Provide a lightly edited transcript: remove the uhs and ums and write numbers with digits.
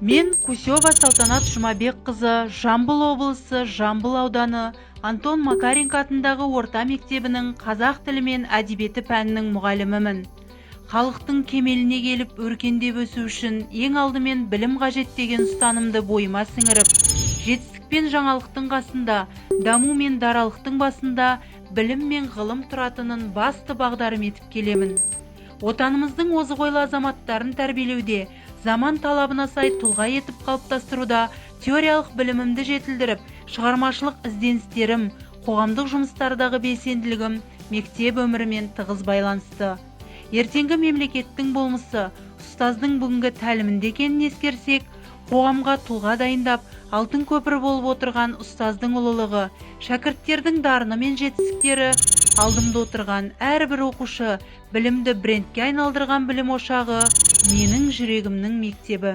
Мен, Кусева Салтанат Жұмабекқызы, Жамбыл облысы, Жамбыл ауданы, Антон Макаренко атындағы орта мектебінің қазақ тілі мен әдебиеті пәнінің мұғалімімін. Халықтың кемеліне келіп, өркендеп өсу үшін ең алдымен білім қажет деген ұстанымды бойыма сіңіріп, жетістік пен жаңалықтың қасында, даму мен даралықтың басында білім мен ғылым тұратынын басты бағдарым етіп келемін. Отанымыздың озық ойлы азаматтарын тәрбиелеуде, заман талабына сай тұлға етіп қалыптастыруда теориялық білімімді жетілдіріп, шығармашылық ізденістерім, қоғамдық жұмыстардағы белсенділігім мектеп өмірімен тығыз байланысты. Ертеңгі мемлекеттің болмысы ұстаздың бүгінгі тәлімінде екенін ескерсек, қоғамға тұлға дайындап, алтын көпір болып отырған ұстаздың ұлылығы, шәкірттердің дарыны мен жетістіктері, алдымда отырған әрбір оқушы білімді брендке айналдырған білім ошағы – менің жүрегімнің мектебі.